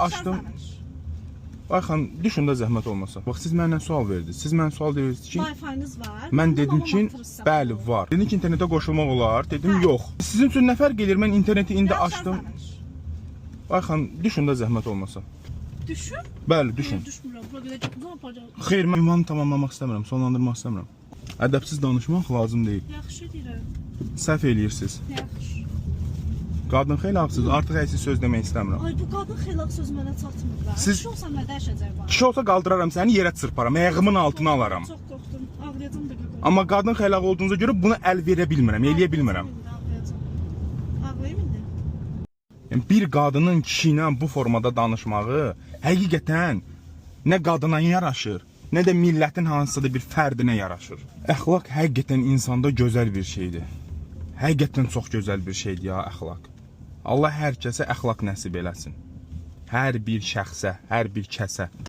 açdım. Danış. Ay xanım, düşün də zəhmət olmasa. Bax siz məndən sual verdiniz. Siz mənə sual verirsiniz ki, Wi-Fi-niz var. mən Mənim dedim mamam ki, atırsa. bəli var. Dedin ki, internetə qoşulmaq olar. Dedim, Hə. yox. Sizin üçün nə fərq eləyir? Mən interneti indi Yaxşı, açdım. danış. Ay xanım, düşün də zəhmət olmasa. Düşün. Bəli, düşün. Xeyr, düşmürəm. Bura qədər çox aparacaq. Xeyr, mən ünvanı tamamlamaq istəmirəm, sonlandırmaq istəmirəm. Ədəbsiz danışmaq lazım deyil. Yaxşı deyirəm. Səhv eləyirsiniz. Yaxşı. Qadın xeyli artıq əksi söz demək istəmirəm. Ay bu qadın xeylaq söz mənə çatmır da. Siz- Kişi olsam nə dəyişəcək var? Kişi olsa qaldıraram səni, yerə çırparam, ayağımın altına alaram. Çox qorxdum. Ağlayacam da qorxdum. Amma qadın xeylağı olduğunuza görə buna əl verə bilmirəm, eləyə bilmirəm. Ağlayacam indi, ağlayacam. Ağlayım indi. Yəni bir qadının kişi ilə bu formada danışmağı həqiqətən nə qadına yaraşır, nə də millətin hansısa da bir fərdinə yaraşır. Əxlaq həqiqətən insanda gözəl bir şeydir. Həqiqətən çox gözəl bir şeydir ya əxlaq. Allah hər kəsə əxlaq nəsib eləsin. Hər bir şəxsə, hər bir kəsə.